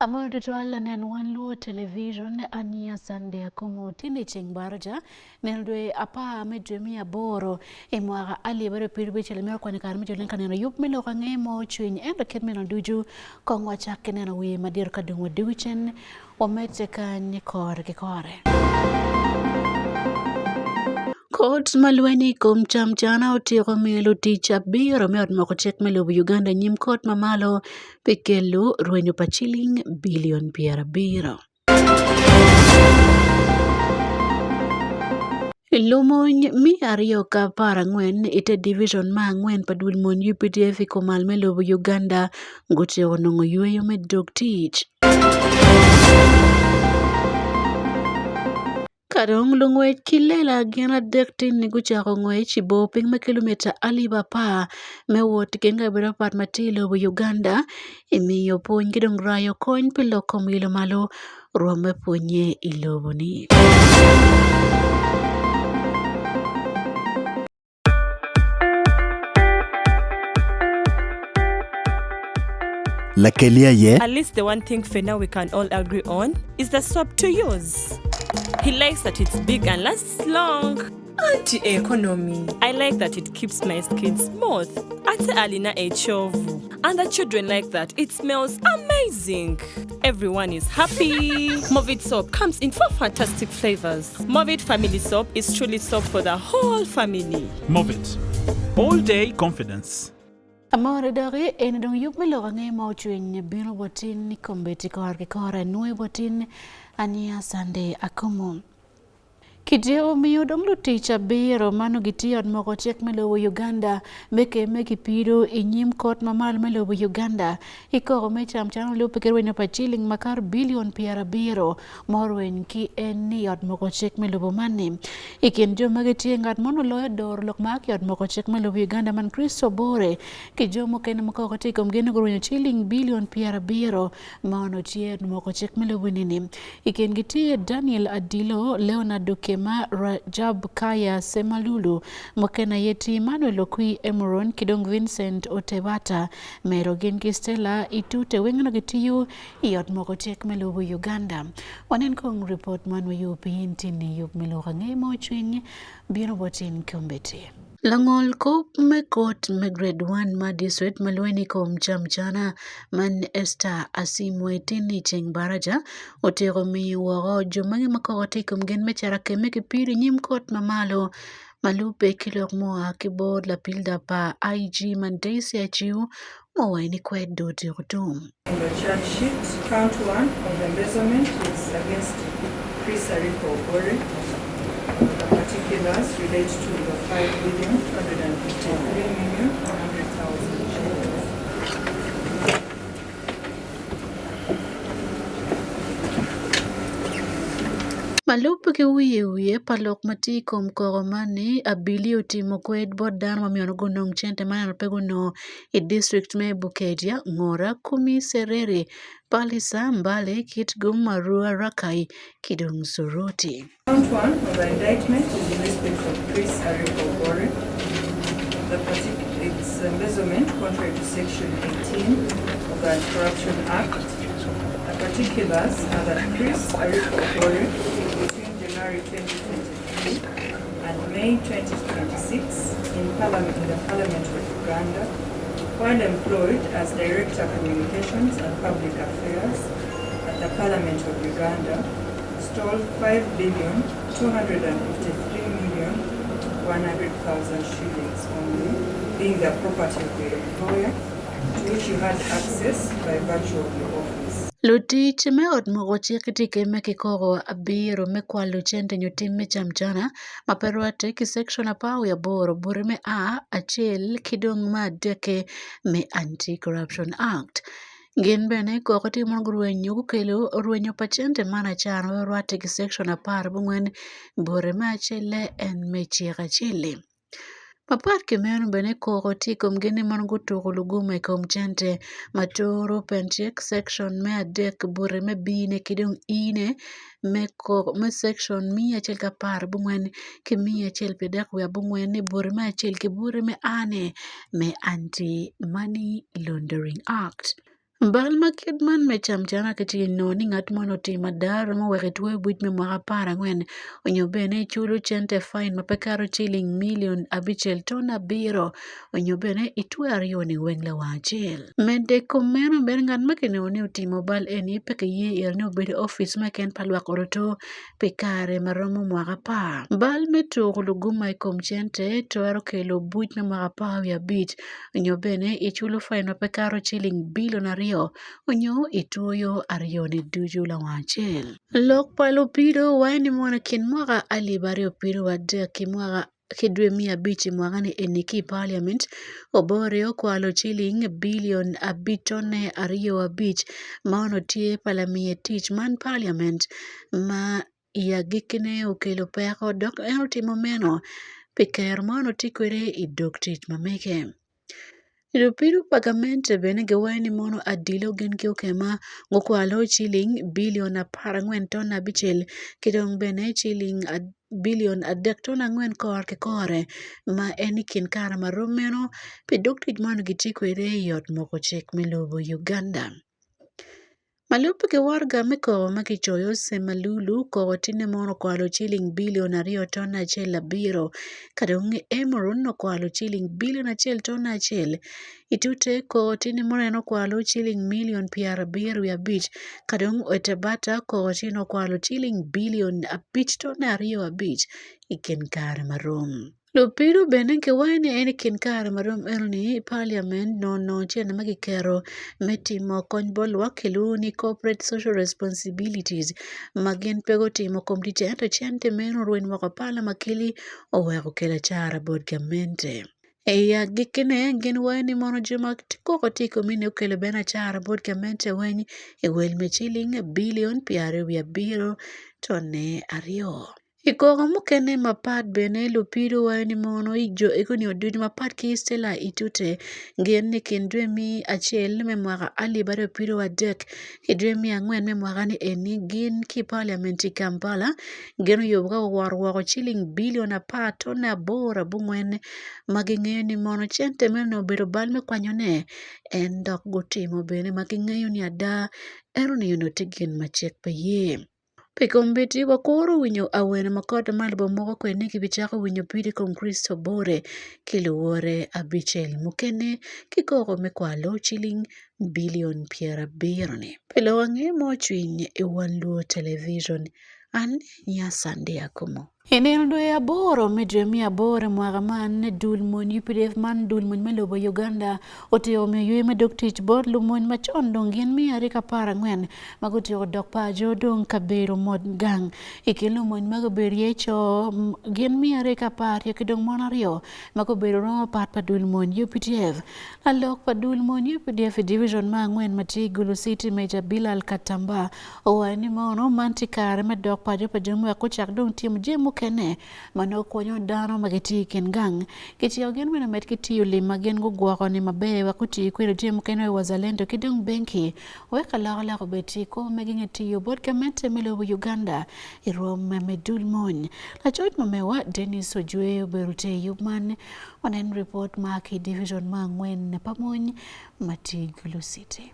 Amor tutwal lanen wan luo television ania Sunday akomo tini ceng baraja neno dwe apa me dwe me aboro i mwaka alip aryo piero abicel mito kwanyo kare me jolo ka neno yub me lok ange mo cwiny ento kit meno ducu kong wacak ki neno wiye madito ka dong wadugu cen wamedde kany kore ki kore. Kot ma lweny i kom camcana otyeko miyo lutic abiro me ot moko cik me lobo Uganda i nyim kot mamalo pi kelo rwenyo pa ciling bilion 70. Lumony 214 i te division ma angwen pa dul mony UPDF i komal me lobo Uganda gutyeko nongo yweyo me dog tic. Ka dong lungwec ki lela gin adek tin-ni gucako ngwec i bor piny ma kilomita alip apar me wot i kin kabedo mapat ma tye i lobo Uganda i miyo pwony ki dong rayo kony pi lok kom ilo malo rwom me pwonye i lobo-ni. Lakeli aye. At least the one thing Fena we can all agree on is the soap to use. He likes that it's big and lasts long. Anti economy. I like that it keeps my skin smooth. Ate alina ekyovu. And the children like that it smells amazing. Everyone is happy. Movit soap comes in four fantastic flavors. Movit family soap is truly soap for the whole family. Movit. All day confidence. Amore doki en dong yub me lok ange ma ocwiny bino botin i kombeddi kore ki kore nwoyo botin ania Sunday Akumu. Kityeko miyo dong lutic abiro ma nongo gitye i ot moko cik me lobo Uganda me kemme ki pido i nyim kot mamalo me lobo Uganda i koko me camcam lubbe ki rwenyo pa ciling makato bilion 70 ma orweny ki en i ot moko cik me lobo man-ni. I kin jo ma gitye ngat mo oloyo doro lok ma ki ot moko cik me lobo Uganda man Chris Obore ki jo mukene ma koko tye i komgi ni gurwenyo ciling bilion 70 ma onongo tye moko cik me lobo ni I kingi tye Daniel Adilo, Leonard Okema, Rajab Kaya Semalulu, mukene aye tye Emmanuel Okwi Emuron ki dong Vincent Otebata. Mero gin ki Stella Itute weng onongo gitiyo i ot moko cik me lobo Uganda. Wanen kong ripot man wayubo pi in tin-ni yub me lok ange ma ocwiny bino botin kombeddi. Langol kop me kot me grade 1 ma district ma lweny i kom camcana man Esther Asimwe tin i ceng baraja otyeko miyo woko jo magi ma koko tye i kom gin me cito akemme ki pido i nyim kot ma malo ma lubbe ki lok mua ki bot lapilda pa IG man Daisy Achiu ma owaco ni kwed dong otyeko tum. On the charge sheet, count one of embezzlement is against Chris Aripo Obore. The particulars relate to the 5,253,100,000 shillings. Ma lubbe ki wiye wiye pa lok ma tye i kom koko man ni abili otimo kwed bot dano ma myero gunong cente ma ento pe gunongo i district me Bukedya, Ngora, Kumi, Serere, Palisa, Mbale, Kitgum, Arua, Rakai ki dong Soroti. Count one of the indictment is in respect of Chris Aripo Obore. The partic- it's embezzlement contrary to section 18 of the Anti-Corruption Act. The particulars are that Chris Aripo Obore between January 2023 and May 2026 in, Parliament, in the Parliament of Uganda while employed as Director Communications and Public Affairs at the Parliament of Uganda stole 5 billion 253 million 100,000 shillings only, being the property of the employer to which you had access by virtue of your office. Lutic me ot moko cik tye kemme ki koko abiro me kwalo cente nyo tim me camcana ma pe rwatte ki section 18 bute me A acel ki dong me adekke me Anti-Corruption Act. Gin bene koko tye ma gurwenyo gukelo rwenyo pa cente man acara ma pe rwatte ki section 14 bute me acelle en me cik acel-li. Mapat ki meno bene koko tye i komgi ni mon gutuko luguma i kom cente ma turo pen cik section me adek bute me B-ne ki dong E-ne me section 114 ki 134 ni bute me acel ki bute me A-ne me Anti Money Laundering Act. Bal ma kit man me camcana kitye ka nongo ni ngat moni otimo ada romo weko etweyo buc me mwaka 14 onyo bene culo cente fain ma pe kato ciling milion 6.7 onyo bene itwe aryo-ni weng lawang acel. Medde i kom meno bene ngat ma kinongo ni otimo bal eni pe kiye ire ni obed i opic mo keken pa lwak oroto pi kare ma romo mwaka apar. Bal me tuko luguma i kom cente twero kelo buc me mwaka 15 onyo bene iculo fain ma pe kato ciling bilion 2 onyo itwoyo aryo-ni ducu lawang acel. Lok pa lupido waco ni mono i kin mwaka 2023 ki mwaka ki dwe me abic i mwaka-ni eni ki i paliament Obore okwalo ciling bilion 5.25 ma onongo tye pa lamiye tic man paliament ma i agikkine okelo peko dok en otimo meno pi kero ma onongo tye kwede i dog tic ma mege. Lupido pa gamente bene giwaco ni mono adilo gin ki okema gukwalo ciling bilion 14.6 ki dong bene ciling bilion 3.4 kore ki kore ma en i kin kare ma rom meno pi dog tic ma onongo gitye kwede i ot moko cik me lobo Uganda. Ma lubbe ki waraga me koko ma kicoyo, Ssemalulu koko tinne mono okwalo ciling bilion 2.17 ka dong Emurun okwalo ciling bilion 1.1. I tute, koko tinne mono en okwalo ciling milion 75 ka dong Otabata koko tinne okwalo ciling bilion 5.25 i kin kare marom. Lupido bene kiwaco ni en i kin kare ma rom eno-ni i paliament nongo cente ma kiketo me timo kony bot lwak kilwongo ni corporate social responsibilities ma gin pe gutimo kom ticce ento cente meno orweny woko pala ma keli oweko okelo acara bot gamente. I agikkine gin waco ni mono jo ma koko tye i komine okelo bene acara bot gamente weng i wel me ciling bilion 27.2. I koko mukene mapat bene lupido waco ni mono jo egoni ducu mapat ki Stella Itute gin i kin dwe me acel me mwaka 2023 ki dwe me angwen me mwaka ni eni gin ki i paliament i Kampala gin oyubo ka guworo woko ciling bilion 10.84 ma gingeyo ni mono cente meno obedo bal me kwanyone en dok gutimo bene ma gingeyo ni ada en onongo tye gin ma cik pe ye. Pi kombeddi, wakuro winyo awene ma kot ma lobo moko kwede ni gibicako winyo pid i kom Kricito bore ki luwore abicel mukene ki koko me kwalo ciling bilion 70-ni. Pi lok ange mo cwiny i wan luo television, an nya Sunday Akumu. I nino dwe aboro me dwe me aboro i mwaka man, dul mony UPDF man dul mony me lobo Uganda otyeko miyo yweyo me dog tic bot lumony macon dong gin 214 ma gutyeko dok paco dong kabedo mot gang. I kin lumony ma gubedo iye co gin 212 ki dong mon aryo ma gubedo romo pat pa dul mony UPDF. Lalok pa dul mony UPDF i division ma angwen ma tye i Gulu City Major Bilal Katamba owaco ni mono man tye kare me dok paco pa jo wek gucak dong timo jami mukene ma nongo konyo dano ma gitye i kin gang. Kiciko gin bene med ki tiyo lim ma gin gugwoko ni maber wek guti kwede jami mukene i Wazalendo ki dong benki wek alokaloka obed tye i kwo ma megi nge tiyo bot gamente me lobo Uganda i rwom me dul mony. Lacoc ma mewa Dennis Ojwe obedo tye i yub man. Wanen ripot ma ki division ma angwen pa mony ma tye i Gulu City.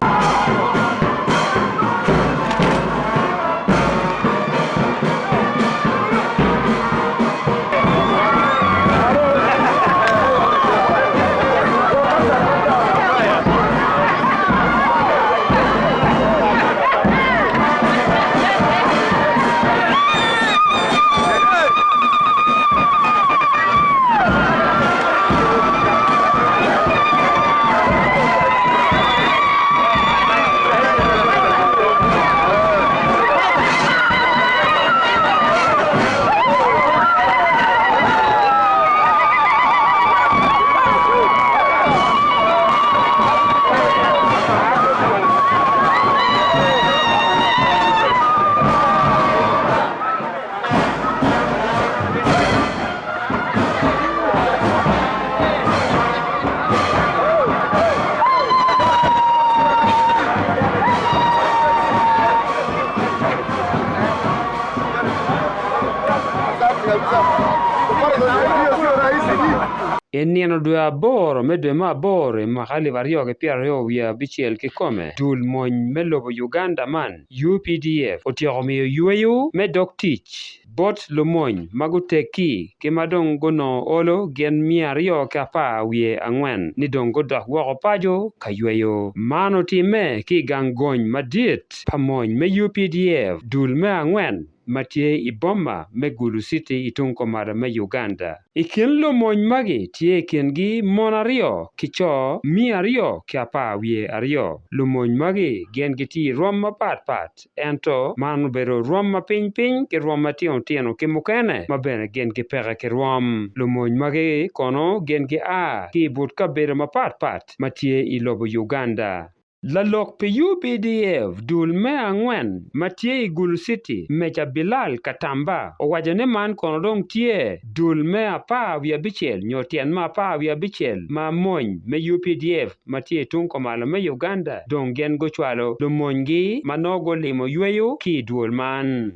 I nino dwe aboro me dwe me aboro i mwaka alip aryo ki pyeraryo wiye abicel kikome, dul mony me lobo Uganda man, UPDF, otyeko miyo yweyo me dog tic bot lumony ma guteggi ki ma dong gunongo olo gin 214 ni dong gudok woko paco ka yweyo. Man otimme ki i gang gony madit pa mony me UPDF dul me angwen ma tye i boma me Gulu City i tung kumalo me Uganda. I kin lumony magi tye i kingi mon aryo ki co 212. Lumony magi gin gitye i rwom mapat pat, ento man obedo rwom ma piny piny ki rwom matino tino ki mukene ma bene gin gipeke ki rwom. Lumony magi kono gin gia ki i but kabedo mapat pat ma tye i lobo Uganda. Lalok pi UPDF dul me angwen ma tye i Gulu City, Meja Bilal Katamba owaco ni man kono dong tye dul me 15 nyo tyen me 15 ma mony me UPDF ma tye i tung kumalo me Uganda dong gin gucwalo lumonygi ma nongo gulimo yweyo ki i dwol man.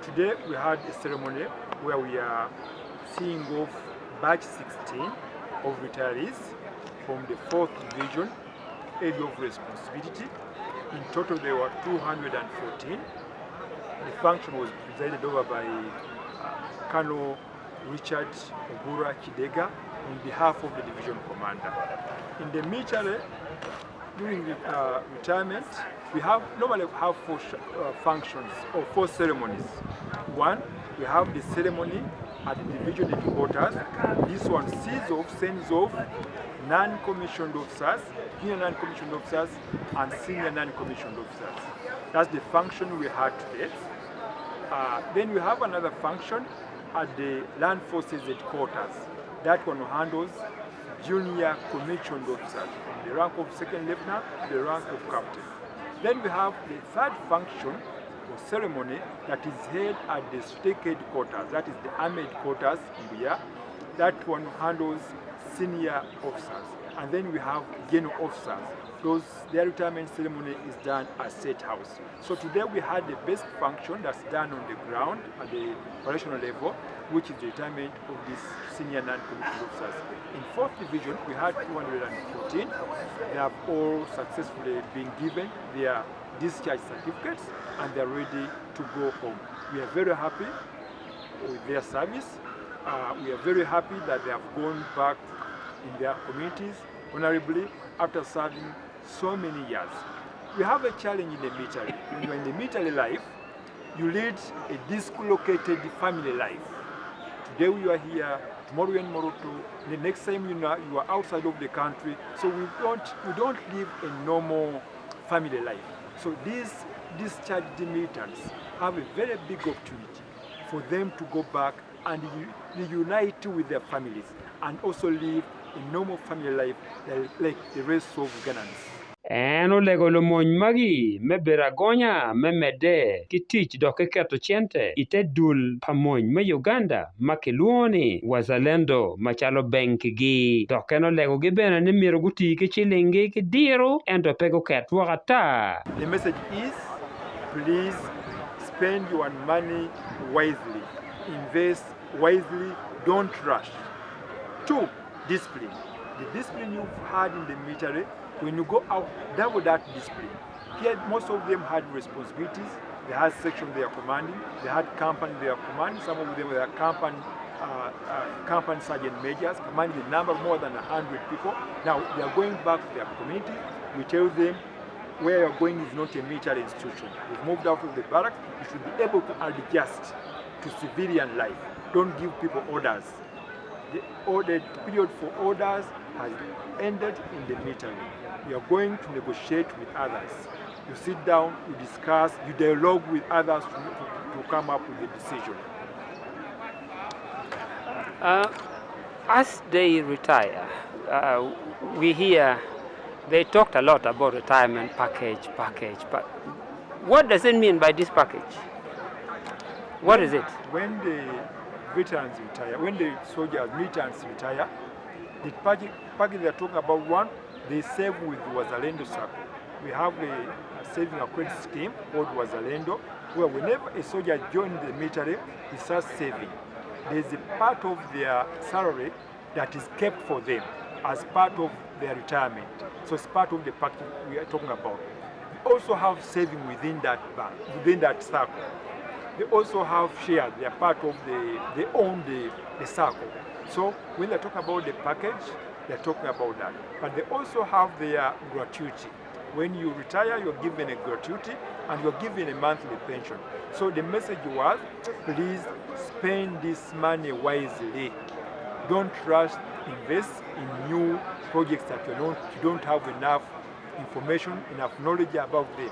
Today we had a ceremony where we are seeing off batch 16 of retirees from the 4th Division area of responsibility. In total there were 214. The function was presided over by Colonel Richard Ogura Kidega on behalf of the division commander. In the military, during the retirement, we have normally have four functions or four ceremonies. One, we have the ceremony at the division headquarters. This one sees off, sends off non-commissioned officers, junior non-commissioned officers, and senior non-commissioned officers. That's the function we had today. Then we have another function at the Land Forces headquarters. That one handles junior commissioned officers from the rank of second lieutenant to the rank of captain. Then we have the third function or ceremony that is held at the state headquarters, that is the army headquarters in Mbuya. That one handles senior officers. And then we have general officers. Those, their retirement ceremony is done at State House. So today we had the best function that's done on the ground at the operational level, which is the retirement of these senior non-commissioned officers. In 4th Division, we had 214. They have all successfully been given their discharge certificates and they're ready to go home. We are very happy with their service. We are very happy that they have gone back in their communities honorably after serving so many years. We have a challenge in the military. When you're in the military life, you lead a dislocated family life. Today we are here, tomorrow we are in Moroto, the next time you know you are outside of the country. So we don't live a normal family life. So these discharged militants have a very big opportunity for them to go back and reunite with their families and also live a normal family life like the rest of Ugandans. En olego lumony magi me bedo agonya me medde ki tic dok ki keto cente i te dul pa mony me Uganda ma kilwongo ni Wazalendo macalo benkigi. Dok en olegogi bene ni myero guti ki cilinggi ki diro ento pe guket woko ata. The message is, please spend your money wisely, invest wisely, don't rush. Two, discipline. The discipline you've had in the military, when you go out, double that discipline. Here, most of them had responsibilities. They had section they are commanding. They had company they are commanding. Some of them were company sergeant majors, commanding a number of more than 100 people. Now, they are going back to their community. We tell them, where you're going is not a military institution. You've moved out of the barracks. You should be able to adjust to civilian life. Don't give people orders. The period for orders has ended in the military. You are going to negotiate with others. You sit down, you discuss, you dialogue with others to come up with a decision. As they retire, we hear they talked a lot about retirement package, but what does it mean by this package? What is it? When the veterans retire, when the soldiers, militants retire, the package they are talking about, one, they save with Wazalendo Sacco. We have a saving and credit scheme called Wazalendo, where whenever a soldier joins the military, he starts saving. There's a part of their salary that is kept for them as part of their retirement. So it's part of the package we are talking about. They also have saving within that bank, within that circle. They also have shares. They are part of the, they own the, the circle. So when they talk about the package, they're talking about that. But they also have their gratuity. When you retire, you're given a gratuity and you're given a monthly pension. So the message was, please spend this money wisely. Don't rush invest in new projects that you don't, you don't have enough information, enough knowledge about them.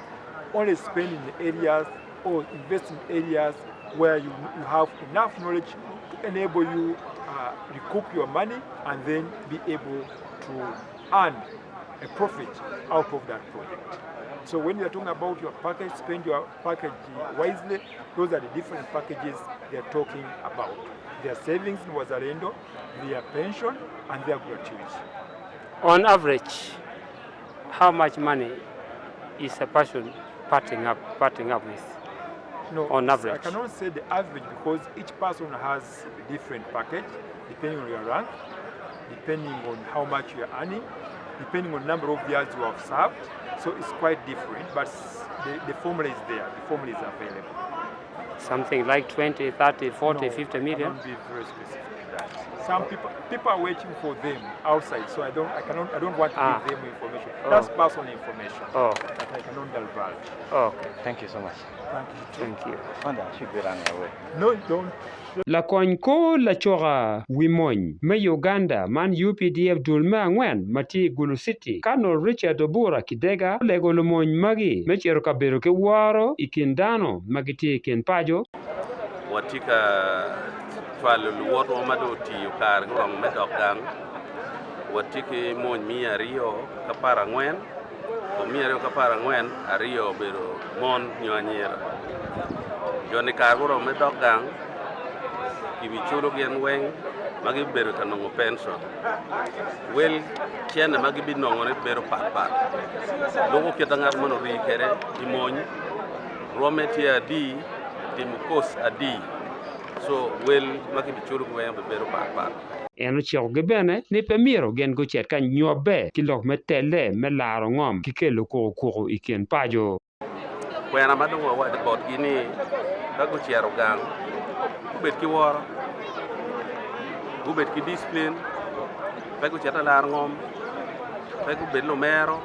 Only spend in areas or invest in areas where you, you have enough knowledge to enable you uh, recoup your money and then be able to earn a profit out of that project. So when you're talking about your package, spend your package wisely. Those are the different packages they're talking about. Their savings in Wazalendo, their pension, and their gratuity. On average, how much money is a person parting up, parting up with? No, On average. I cannot say the average because each person has a different package depending on your rank, depending on how much you are earning, depending on number of years you have served. So it's quite different, but the, the formula is there. The formula is available. Something like 20, 30, 40, No, 50 I million? cannot be very specific with that. Some people people are waiting for them outside, so I don't I cannot I don't want to Ah. give them information. Oh. That's personal information Oh. that I cannot divulge. Okay, Thank you so much. Thank you. thank you. Wonder I should be running away. No, don't. Lakony kor lacoka wi mony me Uganda man UPDF dul me angwen ma tye i Gulu City, Colonel Richard Obura Kidega olego lumony magi me cito ka bedo ki woro i kin dano ma gitye i kin paco. Watye ka cwalo luwotwa ma dong otiyo kare guromo me dok gang. Watye ki mony 214, kom 214, aryo obedo mon nyo anyira. Jo-ni kare guromo me dok gang, kibiculo gin weng ma gibibedo ka nongo pension. Wel cene ma gibinongone bedo patpat. Luko kit ma ngat moni ori kwede i mony, rwomme tye adi, timo kos adi. So wel ma kibiculogi weng obibedo patpat. En ocikogi bene ni pe myero gin gucit ka nyobbe ki lok me telle me laro ngom ki kelo kukukuku i kin paco. Kwena ma dong wawaco botgi ni ka gucito gang, gubed ki woro, gubed ki discipline, pe gucit alaro ngom, pe gubed lumero,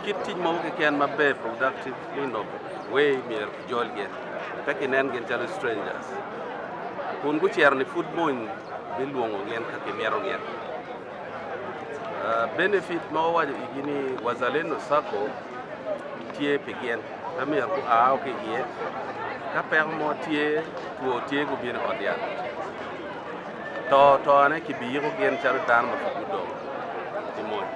kit tic mo keken maber productive in of way myero kijol gin, pe kinen gin calo strangers. Kun gucito ni pud mony bilwongo gin ka kimito gin. Benefit ma wawaco igi ni Wazalendo Sacco tye pi gin, pe myero gua ki iye. Ka peko mo tye, two tye gubino i ot yat. To tone kibiyiko gin calo dano ma pud gudong i mony.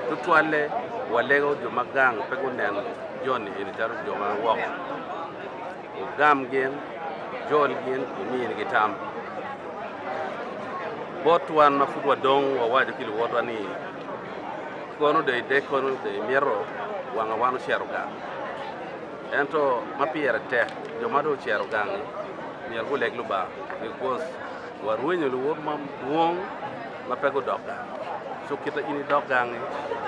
Tutwalle walego jo ma gang pe gunen joni eni calo jo ma woko. Wugam gin, wujol gin, wuminigi tam. Bot wan ma pud wadong wawaco ki luwotwa ni, Kono dong idek kono dong imito wanga wan ocito gang. Ento ma pire tek, jo ma dong ocito gang-ngi myero guleg Lubanga because warwenyo luwot madwong ma pe gudok gang. So kit ma in idok gang-ngi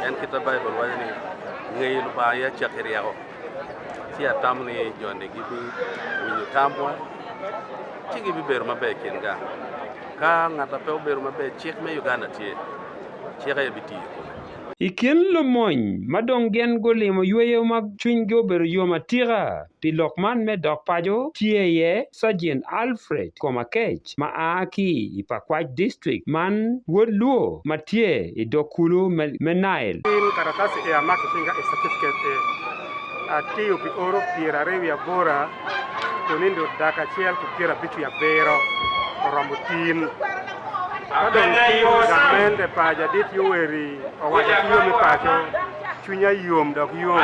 en kit ma Baibul waco ni ngeyo Lubanga aye acakki ryeko. Ci atamo ni joni gibiwinyo tamwa ci gibibedo maber i kin gang. Ka ngat ma pe obedo maber, cik me Uganda tye, cik aye bitiyo i kome. I kin lumony ma dong gin gulimo yweyo ma cwinygi obedo yom atika pi lok man me dok paco tye iye Sergeant Alfred Komakech ma a ki i Pakwach District man wod Luo ma tye i dog kulu me Nile. In karatasi e amako cinga i certificate e atiyo pi oro 28 kun nindo dak aciel ku 57 oromo tin. Ka dong tin gamente pa jadit Yoweri owaco ki yo me paco, cwinya yom dok yom.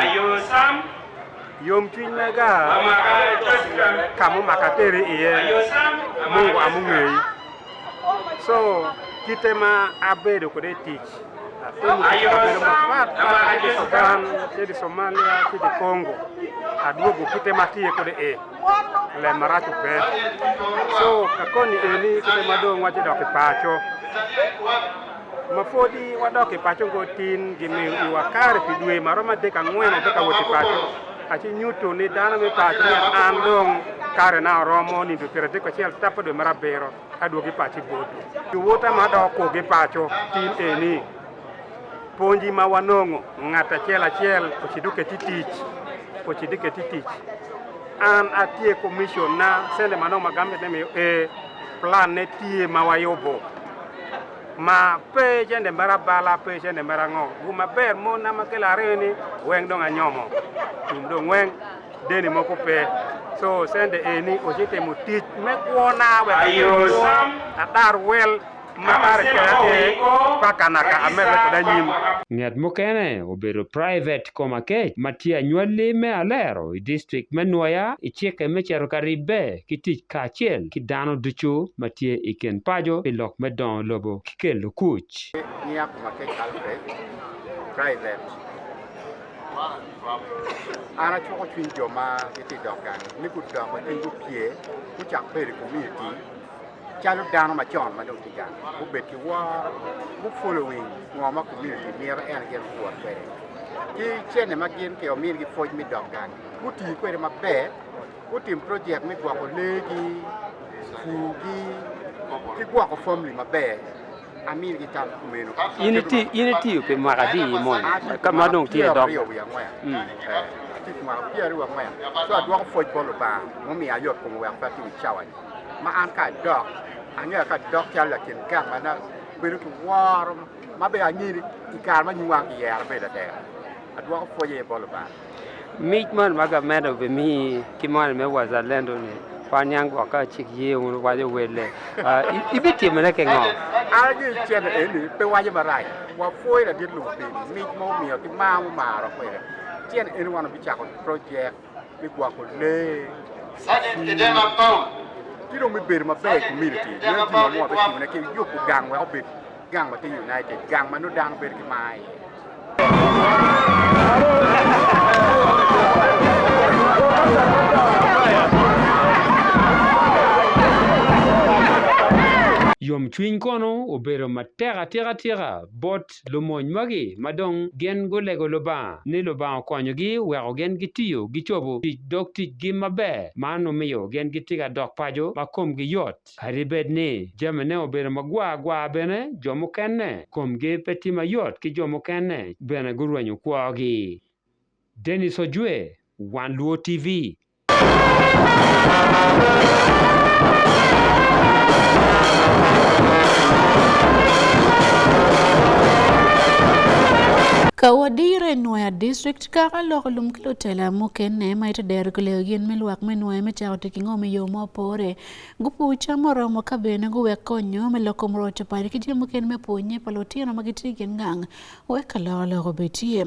Yomcwiny mega ka mumako ateri iye Mungu amungei. So kite ma abedo kwede i tic. Atimo tic i kabedo mapatpat cito i Sudan, cito i Somalia, cito i Congo. Adwogo kite ma atye kwede e, lem maraco pe. So ka koni eni kite ma dong waci dok i paco. Ma pwodi wadok i paco ngo tin gimiyo iwa kare pi dwe ma romo adek angwen wabe ka wot i paco. Aci nyuto ni dano me paco ni an dong karena oromo nindo 31 tapa dwe mar abiro adwogi paco i bodo. Luwota ma dok kugi paco tin eni pwonji ma wanongo ngat acel acel ocit oket i tic ocit oket i tic. An atye commission na cente ma nongo ma government ne miyo ee plan ne tye ma wayubo ma pe cente mere abala pe cente mere ango gum maber mon na ma kelo aryo ni weng dong anyomo tum dong weng deni moko pe so cente eni ocitimo tic me kwona wek abed kwo adar wel ma kare keda tye paka naka amedde kwede anyim. Nget mukene obedo Private Komakech ma tye anywalli me Alero i distrik me Nwoya i cikke me cito ka ribbe ki tic kacel ki dano ducu ma tye i kin paco pi lok me dongo lobo ki kelo kuc. Nia Komakech Alfred, Private, An acuko cwiny jo ma gitye i dog gang ni gudok wek cwinygi opye gucak bedo i komuniti calo dano macon ma dong tye gang, gubed ki woro, gu following ngo ma community mito en gin guwot kwede ki cene ma gin ki ominigi pwoc me dok gang guti kwede maber gutim project me gwoko lee gi, pur gi ki gwoko family maber aminigi tam kumeno. In itiyo pi mwaka adi i mony ka ma dong tye i dog? Pyeraryo wiye angwen. Atye pi mwaka pyeraryo wiye angwen so adwoko pwoc bot Lubanga mumiyo ayot kome wek pe atim i cawa ni. Ma an ka adok, angeyo ka adok calo lakin gang ma bedo ki woro ma bene angeyo ni i kare ma nying wang kiyero abedo latela. Adwoko pwoc aye bot Lubanga. Mic man ma gamente obimiyi ki moni me Wazalendo-ni, pe aniang gwok ka cik ye wun wuwaco welle, ibitimone ki ngo? An angeyo cente eni pe waco marac. Wapwoyo ladit lubo pi mic ma omiyo ki mar mumaro kwede. Cente eni wan wabicako projek me gwoko lee, pur, ki dong me bedo maber i community. Meno gin ma wabitimone ki yubo gang wek obed gang ma tye united, gang ma nongo dano bedo ki mar iye. Yomcwiny kono obedo matek atika tika bot lumony magi ma dong gin gulego Lubanga ni Lubanga okonyogi oweko gin gitiyo gicobo tic dog ticgi maber. Man omiyo gin gitye ka dok paco ma komgi yot. Kadi bed ni jamine obedo magwar gwar bene, jo mukene komgi pe tye mayot ki jo mukene bene gurwenyo kwogi. Dennis Ojwe, Wan Luo TV. Ka wadire i Nwoya District kaka loko lum ki lutela mukene ma ite dero ki leyo gin me lwak me Nwoya me cako tic ki ngom i yo ma opore. Gupur cam oromo ka bene guwek konyo me loko muroco paco ki jami mukene me pwonye pa lutino ma gitye i kin gang wek ka loko lok obed tye.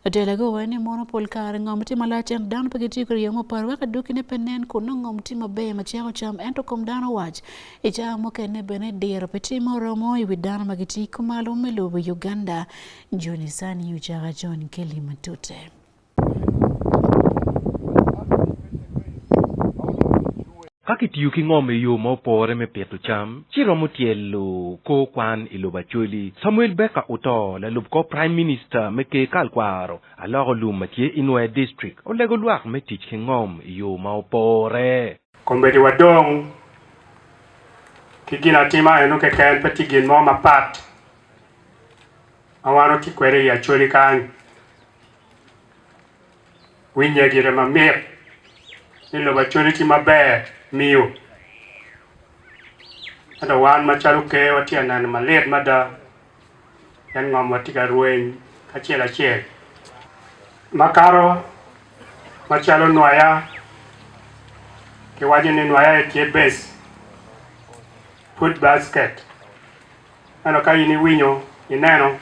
Lutela guwaco ni mono pol kare ngom tye malac ento dano pe gitiyo kwede i yo mupore wek adwogine pe nen kun nongo ngom tye maber ma ceko cam ento kom dano wac. I cawa mukene bene diro pe tye ma oromo i wi dano ma gitye kumalo me lobo Uganda. Joni Sani Ocaka John Kelly Matute. Ka kitiyo ki ngom i yo ma opore me pito cam, ci romo tyelo kor kwan i lobo Acholi. Samuel Baker oto, lalub kor Prime Minister me Ker Kalkwaro, aloko lum ma tye i Nwoya District, olego lwak me tic ki ngom i yo ma opore. Kombeddi wadong ki ginatima eno keken, pe tye gin mo mapat ma wan watye kwede i Acholi kany. Winye gire mamit ni lobo Acholi tye maber miyo ento wan macalo ker watye ka neno malit mada pien ngom watye ka rweny kacel acel makato macalo Nwoya kiwaco ni Nwoya aye tye base food basket. Ento ka in iwinyo, ineno,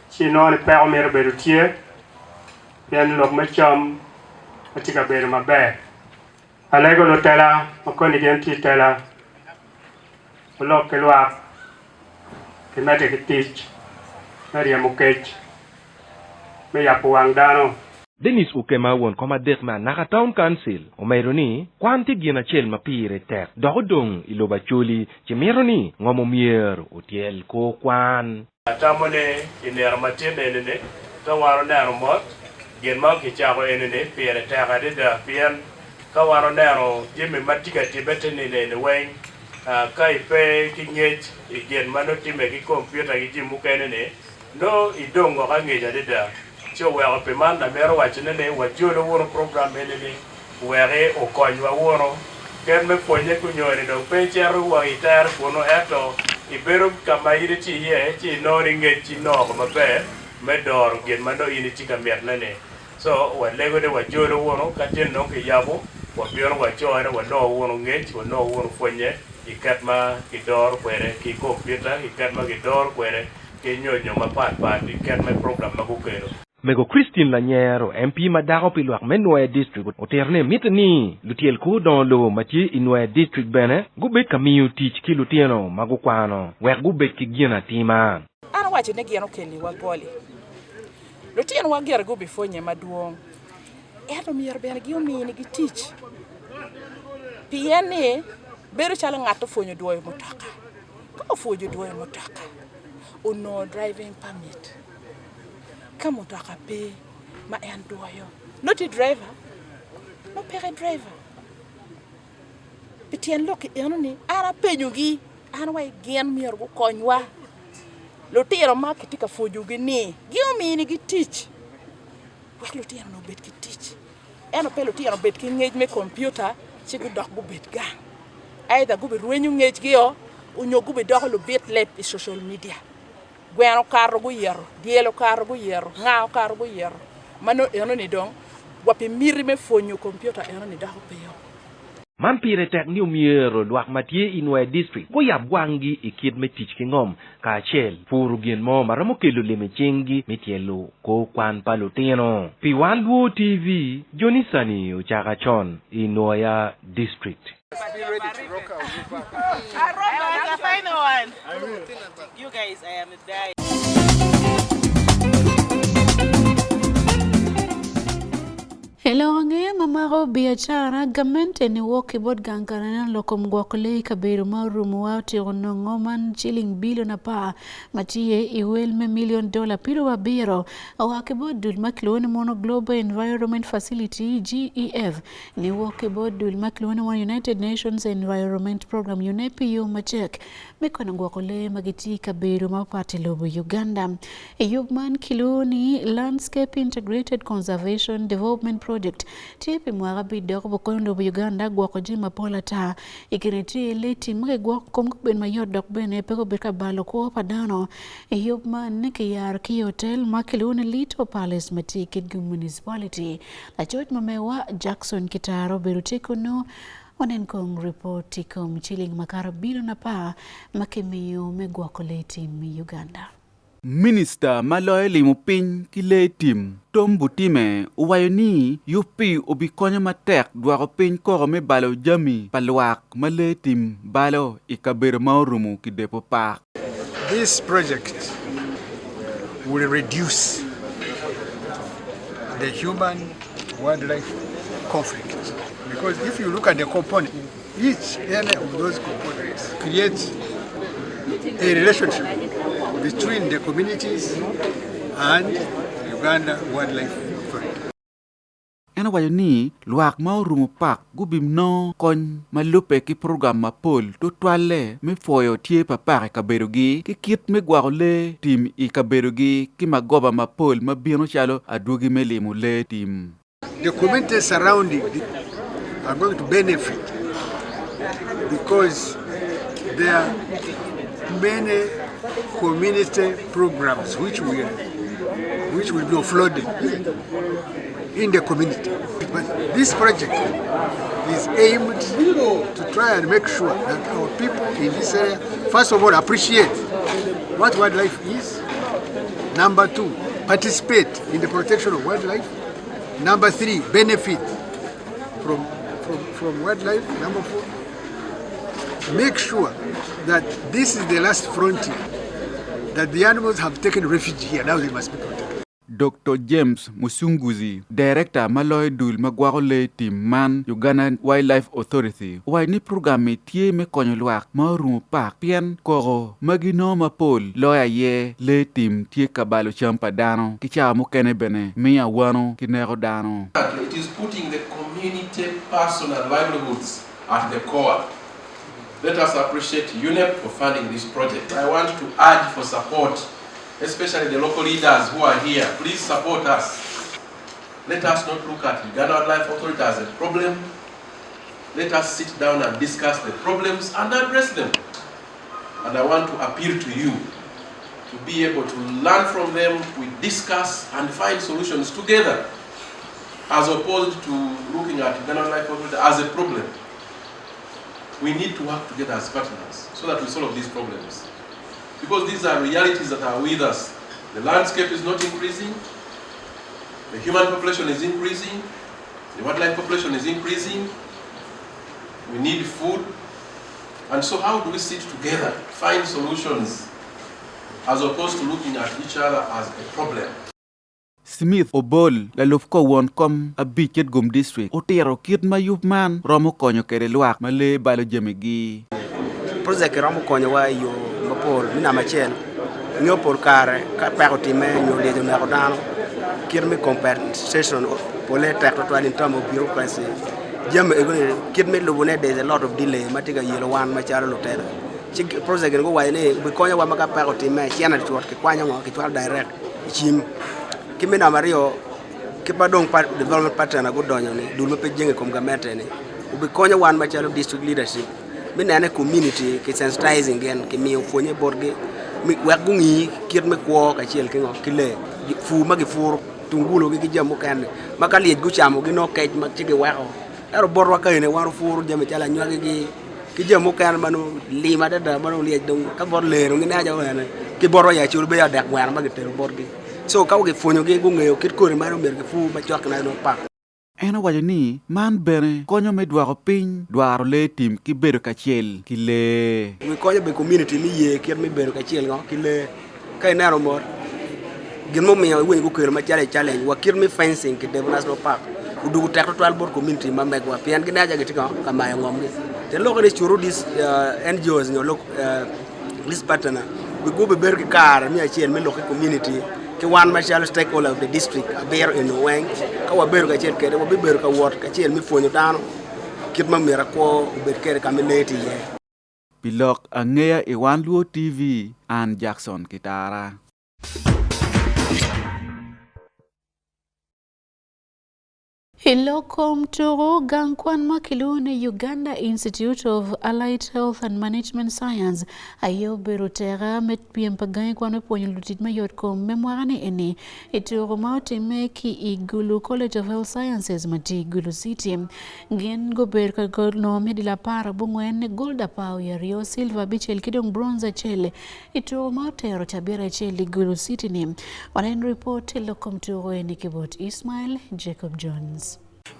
ci inongo ni peko mito bedo tye pien lok me cam pe tye ka bedo maber. Alego lutela ma koni gin tye i tela wulok ki lwak gimedde ki tic. Me ryemo kec, me yabo wang dano. Denis Okema won kom adek me Anaka Town Council omedo ni kwan tye gin acel ma pire tek dok odong i lobo Acholi ci mito ni ngom omyero otyel kor kwan. Atamo ni i nino matin eni-ni, ka wan oneno mot, gin ma kicako eni-ni pire tek adada pien ka wan oneno jami ma tye ka tibbe te nino eni weng, ka ipe ki ngec i gin ma nongo timme ki kompiuta ki jami mukene-ni, nongo idong woko angec adada. Ci oweko pi man amito wacone ni wajolu wunu program eni-ni wek okonywa wunu. Ket me pwonye ki onyoni dong pe icito wa i tere kunu ento ibedo ka ma in itye iye ci inongo ni ngec inongo maber me doro gin ma nongo in itye ka mitone-ni. So, walego ni wajolu wunu ka tin dong kiyabo, wabino wacone, wanongo wunu ngec, wanongo wunu pwonnye i kit ma kidoro kwede ki kompiuta, i kit ma kidoro kwede ki nyonyo mapat pat, i kit me program ma gukelo. Mego Christine Lanyero, MP ma dako pi lwak me Nwoya District otito ni mitte ni lutyel kor dongo lobo ma tye i Nwoya District bene gubed ka miyo tic ki lutino ma gukwano wek gubed ki gin atima. An awaco ni gin okelliwa goli. Lutinowa gire gubipwonye madwong, ento myero bene giminigi tic, pien ni bedo calo ngat opwonyo dwoyo mutoka. Ka opwonyo dwoyo mutoka, onongo driving permit. Ka mutoka pe ma en dwoyo, nongo tye driver, nongo peke driver. Pi tyen lok enoni, an apenyogi, an wa gin myero gukonywa. Lutino ma kitye ka pwonyogi ni gin ominigi tic wek lutino-ni obed ki tic ento pe lutino obed ki ngec me kompiuta ci gudok gubed gang either gubirwenyo ngecgio nyo gubidoko lubit leb i social media. Gweno okato guyeto, dyel okato guyeto, nga okato guyeto ma nongo enoni dong wa pi miti me pwonyo kompiuta enoni doko pe-o. Man pire tek ni omyero lwak ma tye i Nwoya District guyab wanggi i kit me tic ki ngom kacel puro gin mo ma romo kelo lim i cinggi me tyelo kor kwan pa lutino. Pi Wan Luo TV, Johnny Sani ocaka con i Nwoya District. I lok angeya ma mako biacara, gamente niwok ki bot gang kal lok kom gwoko lee i kabedo ma orumowa otyeko nongo man ciling bilion apar ma tye i wel me milion dola piero abiro oa ki bot dul ma kilwongo ni mono Global Environment Facility GEF niwok ki bot dul ma kilwongo ni mono United Nations Environment Program UNEP yo macek me konyo gwoko lee ma gitye i kabedo mapat i lobo Uganda. I yub man kilwongo ni Landscape Integrated Conservation Development Project tye pi mwaka abic dok obikonyo lobo Uganda gwoko jami mapol ata. I kine tye lee tim ma gigwoko komgi obed mayot dok bene pe gubed ka balo kwo pa dano. I yub man kiyaro ki i otel ma kilwongo ni Little Palace ma tye i Kitgum Municipality. Lacoc ma mewa Jackson Kitaro obedo tye kunu Wanen kong ripot i kom ciling makato bilion apar ma kimiyo me gwoko lee tim i Uganda. Minista ma loyo limo piny ki lee tim, Tom Butime owaco ni yub-pi obikonyo matek dwoko piny koko me balo jami pa lwak ma lee tim balo i kabedo ma orumo ki depo pak. This project will reduce the human wildlife conflict because if you look at the component, each any of those components creates a relationship between the communities and Uganda Wildlife Authority. En owaco ni lwak ma orumo pak gubinongo kony ma lubbe ki program mapol tutwalle me pwoyo tye pa pak i kabedogi ki kit me gwoko lee tim i kabedogi ki magoba mapol ma bino calo adwogi me limo lee tim. The communities surrounding are going to benefit because there are many community programs which will, which will be offloaded in the community. But this project is aimed to try and make sure that our people in this area, first of all, appreciate what wildlife is. Number two, participate in the protection of wildlife. Number three, benefit from, from, from wildlife. Number four, make sure that this is the last frontier. That the animals have taken refuge here, now they must be protected. Doktor James Mucunguzi, Director ma loyo dul ma gwoko lee tim man Uganda Wildlife Authority, owaco ni program-mi tye me konyo lwak ma orumo pak pien koko ma ginongo mapol loyo aye lee tim tye ka balo cam pa dano ki cawa mukene bene miyo awano ki neko dano. It is putting the community personal livelihoods at the core. Let us appreciate UNEP for funding this project. I want to urge for support, especially the local leaders who are here. Please support us. Let us not look at Uganda Wildlife Authority as a problem. Let us sit down and discuss the problems and address them. And I want to appeal to you to be able to learn from them, we discuss and find solutions together, as opposed to looking at Uganda Wildlife Authority as a problem. We need to work together as partners so that we solve these problems. Because these are realities that are with us. The landscape is not increasing, the human population is increasing, the wildlife population is increasing, we need food. And so how do we sit together, find solutions, as opposed to looking at each other as a problem? Smith Obol, lalub kor won kom abic Kitgum District, otito kit ma yub man romo konyo kwede lwak ma lee balo jamigi. Projek romo konyowa i yo mapol. Me namba acel, nyo pol kare ka peko otimme nyo lyec oneko dano, kit me compensation pole tek tutwal in term of bureaucracy. Jami ego ni kit me lubone there is a lot of delay ma tye ka yelo wan macalo lutela. Ci projek ni guwaco ni obikonyowa ma ka peko otimme cene cut kikwanyo ngo kicwalo direct i cim. Ki me namba aryo, kit ma dong development partner gudonyo ni dul ma pe jenge i kom gamente ni obikonyo wan macalo district leadership me nene community ki sensitizing gin ki miyo pwonye botgi wek gungi kit me kwo kacel ki ngo ki lee pur ma gipuro tungulogi ki jami mukene ma ka lyec gucamo ginongo kec ma ci giweko ento botwa ka eni wan opuro jami calo anywagigi ki jami mukene ma nongo lim adada ma nongo lyec dong ka bot lee dong gineno calo ene ki botwa i Acholi bedo adek gweno ma gitero botgi co ka gipwonyogi gungeyo kit kodi man omyero gipur macok ki nongo pak. En owaco ni man bene konyo me dwoko piny dwaro lee tim ki bedo kacel ki lee. Wi konyo bene community me ye kit me bedo kacel ngo ki lee. Ka ineno mot, gin mumiyo iwinyo gukelo macalo i challenge wa kit me fencing ki Devo National Park odugo tek tutwal bot community ma megwa pien gineno calo gitye ka mayo ngomgi. Te lok ni through this NGOs nyo this partner gubibedo ki kare me acel me lok ki community ki wan macalo stakeholder of the district abiro eni weng ka wabedo kacel kwede wabibedo ka wot kacel me pwonyo dano kit ma myero kwo obed kwede ka ma lee tye iye. Pi lok angeya i Wan Luo TV, an Jackson Kitara. I lok kom tuku, gang kwan ma kilwongo ni Uganda Institute of Allied Health and Management Science aye obedo teka me pyem pa gangi kwan me pwonyo lutic me yot kom me mwaka ni eni i tuku ma otimme ki i Gulu College of Health Sciences ma tye i Gulu City. Gin gubedo ka nongo medal 14, gold 12, silver 5 ki dong bronze 1 i tuku ma otero cabit acel i Gulu City ni. Wanen ripot i lok kom tuku eni ki bot Ismail Jacob Jones.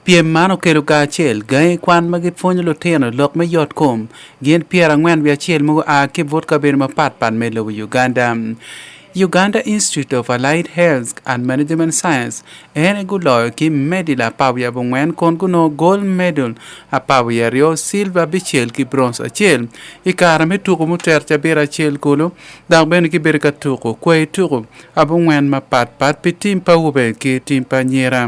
Pyem man okelo kacel gangi kwan ma gipwonyo lutino lok me yot kom gin 41 ma gua ki but kabedo mapatpat me lobo Uganda. Uganda Institute of Allied Health and Management Science en aye guloyo ki medal 14 kun gunongo gold medal 12, silver 5 ki bronze 1 i kare me tuko mutero cabit acel kulu dok bene gibedo ka tuko kwai tuko abongwen mapatpat pi tim pa awobe ki tim pa anyira.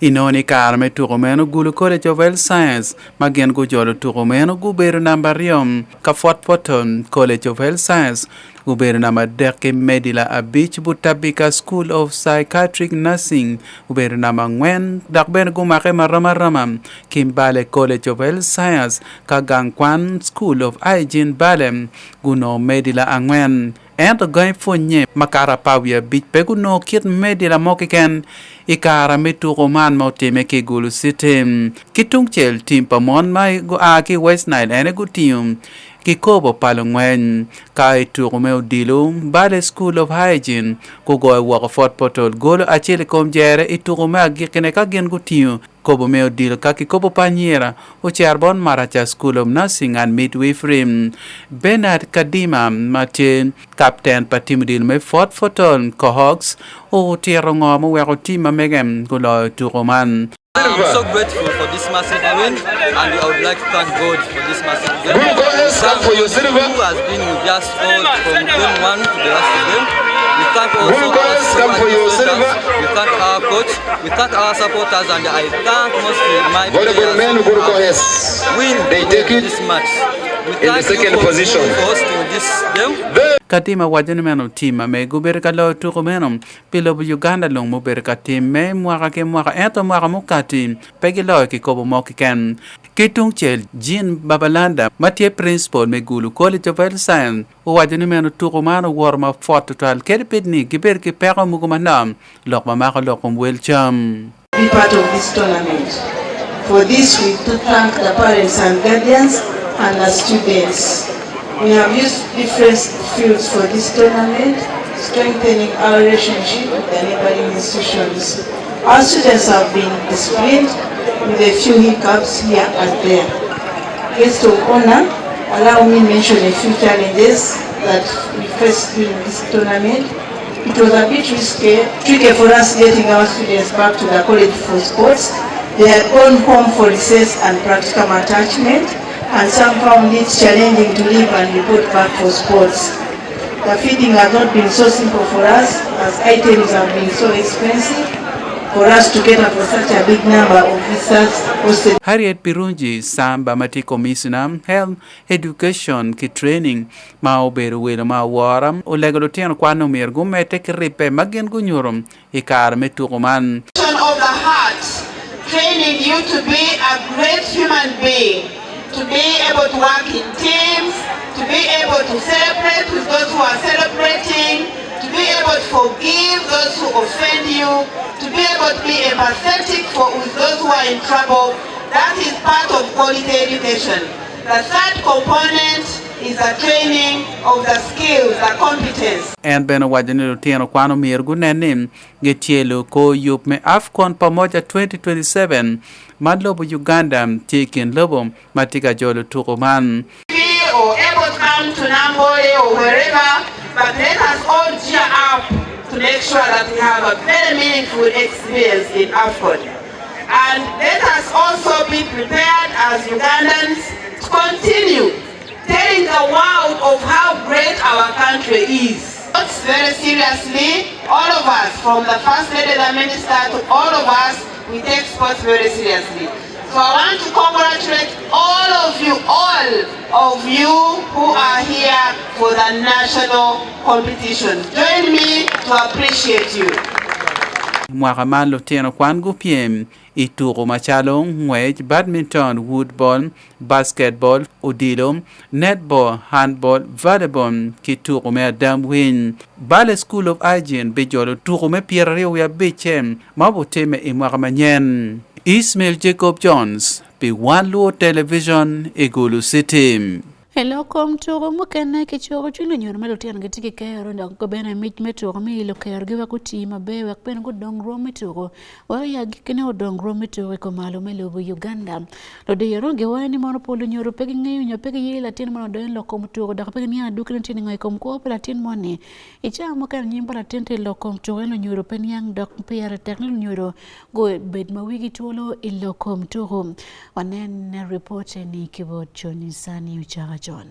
Inongo ni kare me tuko meno Gulu College of Health Science ma gin gujolo tuko meno gubedo namba aryo ka Fort Portal College of Health Science gubedo namba adek ki medila abic, Butabika School of Psychiatric Nursing gubedo namba angwen dok bene gumake marom aroma ki Mbale College of Health Science ka gang kwan School of Hygiene Mbale gunongo medila angwen. Ento gangi pwonnye makato 15 pe gunongo kit medila mo keken i kare me tuko man ma otimme ki i Gulu City. Ki tungcel, tim pa mon ma gua ki i West Nile ene gutingo kikopo pa lungweny. Ka i tuko me odilo, Mbale School of Hygiene gugoyo woko Fort Portal golo acel i kom jere i tuko me agikkine ka gin gutingo. Kobo me odilo ka kikobo pa anyira ocero bot Maracha School of Nursing and Midwifery. Bernard Kadima ma tye kapten pa tim odilo me Fort Portal Kohawks otito ngo muweko tim ma mege guloyo tuko man. I'm so grateful for this massive win and I would like to thank God for this massive game. We thank who has been with us all from game one to the last game. We thank also our administrators, we thank our coach, we thank our supporters and I thank mostly my players who have win this match. We thank you for, for hosting this game. Kadima waco ni meno tim ma mege gubedo ka loyo tuko meno pi lobo Uganda lung mubedo ka timme mwaka ki mwaka ento mwaka mukati pe giloyo kikopo mo keken. Ki tungcel, Jean Babalanda ma tye principal me Gulu College of Health Science owaco ni meno tuko man owoto mapwot tutwal kadi bed ni gibedo ki peko mogo manok lok ma mako lok kom wel cam. Be part of this tournament. For this we do thank the parents and guardians and the students. We have used different fields for this tournament, strengthening our relationship with the neighboring institutions. Our students have been disciplined with a few hiccups here and there. Guest of honor, allow me mention a few challenges that we faced during this tournament. It was a bit risky, tricky for us getting our students back to the college for sports. They had gone home for recess and practicum attachment, and some found it challenging to leave and report back for sports. The feeding has not been so simple for us, as items have been so expensive for us to cater for such a big number of visitors hosted. Harriet Birungi Samba ma tye Commissioner, Health, Education ki Training ma obedo welo ma awora olego lutino kwan ni omyero gumedde ki ribbe ma gin gunyuto i kare me tuko man. Of the heart, training you to be a great human being, to be able to work in teams, to be able to celebrate with those who are celebrating, to be able to forgive those who offend you, to be able to be empathetic for with those who are in trouble. That is part of quality education. The third component is the training of the skills, the competence. En bene owaco ni lutino kwan omyero gunen ni gityelo kor yub me AFCON Pamoja 2027 ma lobo Uganda tye i kin lobo ma tye ka jolo tuko man. Or able to come to Namboole or wherever, but let us all gear up to make sure that we have a very meaningful experience in AFCON. And let us also be prepared as Ugandans to continue telling the world of how great our country is. Very seriously, all of us, from the First Lady, the Minister, to all of us, we take sports very seriously. So I want to congratulate all of you, all of you who are here for the national competition. Join me to appreciate you. Mwaka man lutino kwan gupyem i tuko macalo ngwec, badminton, woodball, basketball, odilo, netball, handball, volleyball ki tuko me adam winy. Bale School of Hygiene bijolo tuko me pyeraryo wiye abicce ma obitimme i mwaka manyen. Ismail Jacob Jones pi Wan Luo Television i Gulu City. I lok kom tuko mukene kicuko cwiny lunyodo ma lutino gitye ki kero dok bene mic me tuko mi lukerogi wek guti maber wek bene gudong rwom me tuko wek i agikkine odong rwom me tuko i kumalo me lobo Uganda. Ludiro giwaco ni mono pol lunyodo pe gingeyo nyo pe giye latin mono odong i lok kom tuko dok pe giniang adwogine tye ningo i kom kwo pa latin moni. I cawa mukene nyim pa latin tye i lok kom tuko en lunyodo pe niang dok pire tek ni lunyodo gubed ma wigi twolo i lok kom tuko. Wanen ripot eni ki bot Johnny Sani Ocaka John.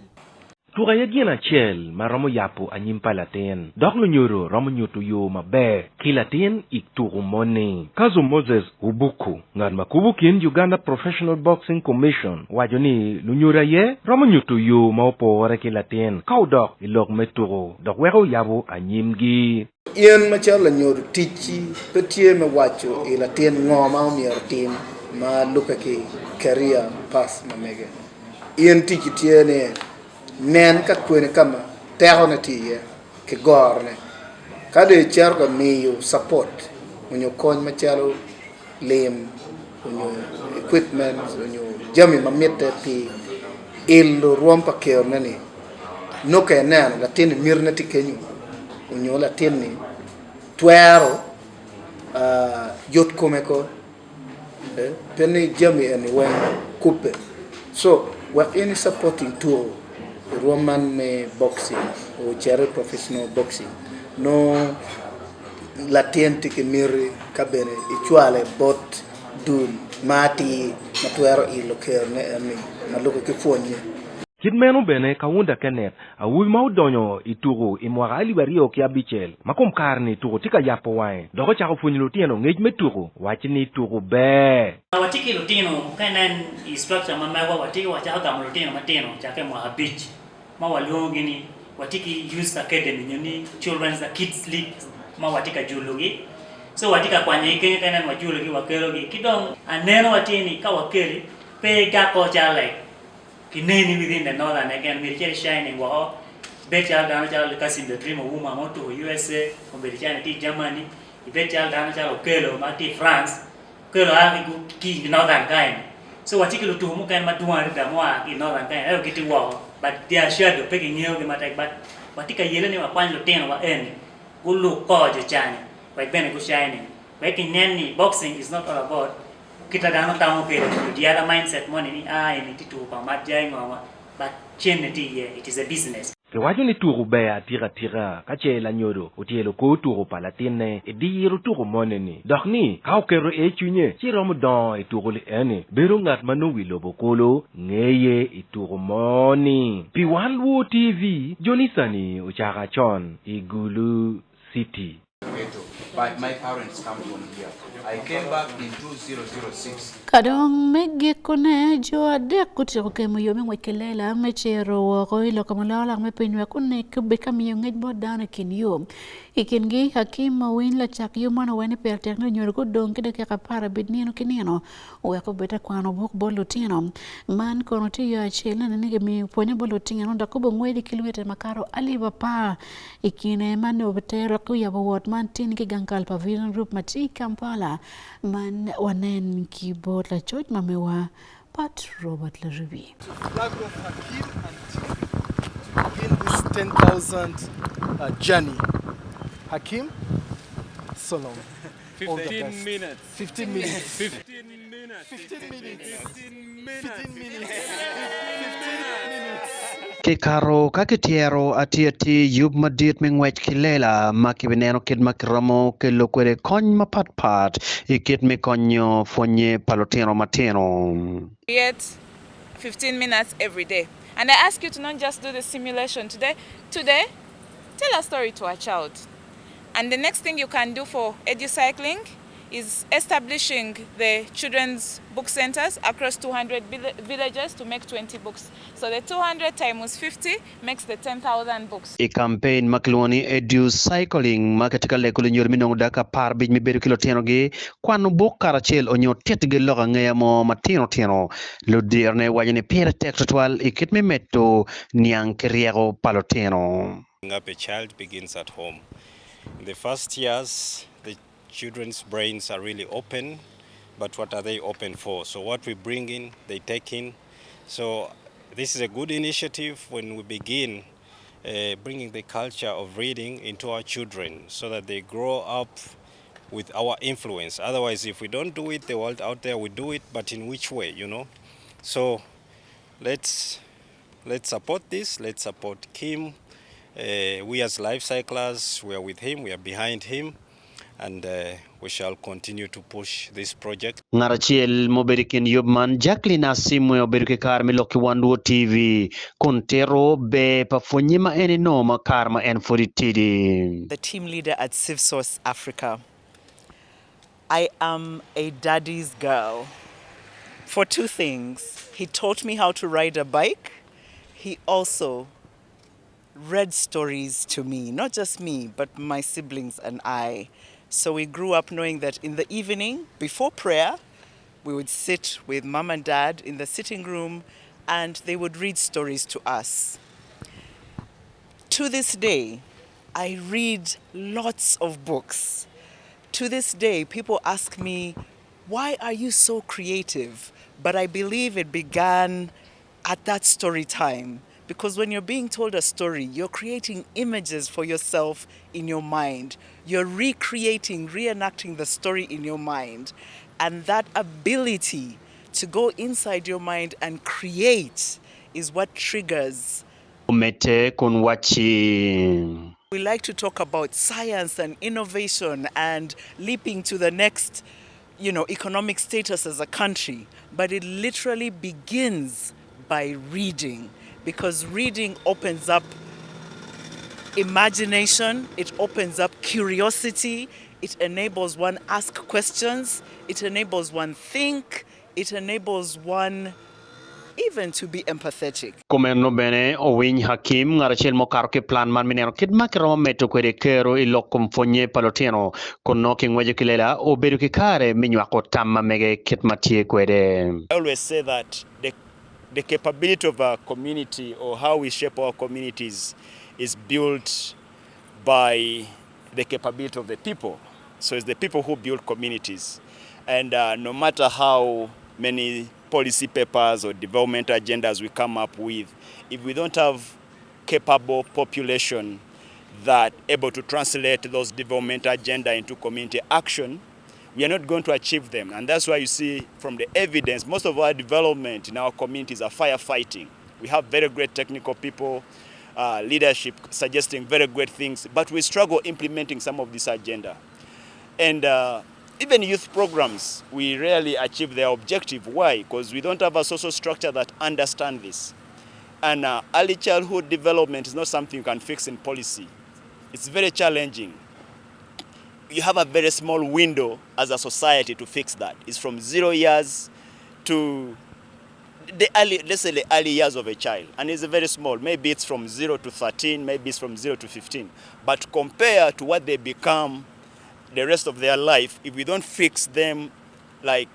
Tuko aye gin acel ma romo yabo anyim pa latin, dok lunyodo romo nyuto yo maber ki latin i tuko moni. Kazo Moses Obuku, ngat ma kubo kin Uganda Professional Boxing Commission owaco ni lunyodo aye romo nyuto yo ma opore ki latin ka odok i lok me tuko dok weko yabo anyimgi. In macalo lanyodo, ticci pe tye me waco i latin ngo ma omyero otim ma lubbe ki career path ma mege. In ticci tye ni nen ka kwene ka ma tekone tye iye ki gorone. Ka dong icito ka miyo support onyo kony macalo lim onyo equipment onyo jami ma mitte pi ilo rwom pa kerone ni nongo ka ineno latin-ni mitine tye kenyo onyo latin-ni twero yot kome ko. Pien ni jami eni weng kubbe. So wek in i supporting tuko i rwom man me boxing ocito i professional boxing nongo latin tye ki miti ka bene icwale bot dul ma atir ma twero ilo kerone eni ma lube ki pwonye. Kit meno bene Kaunda Kenneth, awobi ma odonyo i tuku i mwaka alip aryo ki abicel, ma kom kare-ni tuku tye ka yabo wange dok ocako pwonyo lutino ngec me tuku, waco ni tuku ber. Watye ki lutino, ka inen i structure ma megwa watye wacako gamo lutino matino cakke i mwaka abic ma walwongogi ni watye ki youth academy nyo ni children's kids league ma watye ka julogi so watye ka kwanyogi kenyo ka inen wajulogi wakelogi ki dong aneno watye ni ka wakeli pe igako calo like Kineni within the northern keken myero icit i shining woko ibed calo dano calo Kasim the dream Ouma ma otuko USA obedo calo tye i Germany ibed calo dano calo Okello ma tye i France Okello a ki i northern kany so watye ki lutuku mukene madwong adada mua ki i northern kany ento gitye woko but they are shadow pe kingeyo gi matek but watye ka yele ni wakwany lutino wa eni guluk kor jo cani wek bene gu shining wek kinen ni boxing is not all about Kita dano tamo kwede obedo the other mindset moni ni aa eni tye tuku pa mat jai ngo ma but cente tye iye it is a business. Kiwaco ni tuku ber atika tika ka ce lanyodo otyelo kor tuku pa latinne i diro tuku moni-ni dok ni ka oketo iye cwinye ci romo dongo i tuku li-eni bedo ngat ma nongo wi lobo kulu ngeye i tuku moni. Pi Wan Luo TV, Johnny ocako acon i Gulu City. Ka dong me gikone, jo adek gutyeko kemo yo me ngwec ki lela me cito woko i loko malolak me piny wek onek obed ka miyo ngec bot dano i kin yo. I kingi, Hakim Owiny lacak yo man owaco ni pire tek ni lunyodo gudong ki dakika 15 nino ki nino wek obed ka kwano buk bot lutino. Man kono tye yo acel nene ni gimiyo pwonye bot lutino dok gubo ngweci ki lwete makato alip apar I kine ma nongo tero ki oyabo wot man tin ki gang kal pa Vision Group ma tye i Kampala man wanen ki bot lacoc ma mewa Pat Robert Larubi. To flag off Hakim and team to begin this 10,000 uh, journey. Hakim, so long. All the 15 best. minutes. 15 minutes. 15 minutes. 15 minutes. 15 minutes. 15 minutes. 15 minutes. Kikato ka kityero atir atir yub madit me ngwec ki lela ma kibineno kit ma kiromo kelo kwede kony mapatpat i kit me konyo pwonnye pa lutino matino. Create 15 minutes every day and I ask you to not just do the simulation today, today tell a story to a child and the next thing you can do for educycling is establishing the children's book centers across 200 villages to make 20 books. So the 200 times 50 makes the 10,000 books. I kampein ma kilwongo ni Educycling ma kitye ka lego lunyodo me nongo dakika 15 me bedo ki lutinogi, kwano buk karacel onyo titigi lok angeya mo matino tino. Ludirone waco ni pire tek tutwal i kit me medo niang ki ryeko pa lutino. Up a child begins at home. In the first years, the children's brains are really open, but what are they open for? So what we bring in, they take in. So this is a good initiative when we begin uh, bringing the culture of reading into our children so that they grow up with our influence. Otherwise, if we don't do it, the world out there will do it, but in which way, you know? So let's let's support this. Let's support Kim. Uh, we as life cyclers, we are with him, we are behind him, and uh, we shall continue to push this project. Ngat acel ma obedo i kin yub man, Jacqueline Asimwe obedo ki kare me lok ki Wan Luo TV kun tito ber pa pwonye ma en enongo ma kare ma en pud etidi. The team leader at CivSource Africa. I am a daddy's girl for two things. He taught me how to ride a bike. He also read stories to me, not just me, but my siblings and I. So we grew up knowing that in the evening, before prayer, we would sit with mom and dad in the sitting room and they would read stories to us. To this day, I read lots of books. To this day, people ask me, Why are you so creative? But I believe it began at that story time. Because when you're being told a story, you're creating images for yourself in your mind. You're recreating, reenacting the story in your mind. And that ability to go inside your mind and create is what triggers. Omedde kun wacci. We like to talk about science and innovation and leaping to the next, you know, economic status as a country, but it literally begins by reading because reading opens up imagination, it opens up curiosity, it enables one ask questions, it enables one think, it enables one even to be empathetic. Kumeno bene owiny Hakim, ngat acel ma okato ki plan man me neno kit ma kiromo medo kwede kero i lok kom pwonye pa lutino kun nongo kingweco ki lela, obedo ki kare me nywako tam ma mege kit ma tye kwede. I always say that the the capability of a community or how we shape our communities is built by the capability of the people. So it's the people who build communities. And uh, no matter how many policy papers or development agendas we come up with, if we don't have capable population that able to translate those development agenda into community action, we are not going to achieve them. And that's why you see from the evidence, most of our development in our communities are firefighting. We have very great technical people, uh, leadership suggesting very great things, but we struggle implementing some of this agenda. And uh, even youth programs, we rarely achieve their objective. Why? Because we don't have a social structure that understands this. And uh, early childhood development is not something you can fix in policy. It's very challenging. You have a very small window as a society to fix that. It's from 0 years to the early, let's say the early years of a child, and it's very small. Maybe it's from 0 to 13, maybe it's from 0 to 15. But compare to what they become the rest of their life, if we don't fix them, like,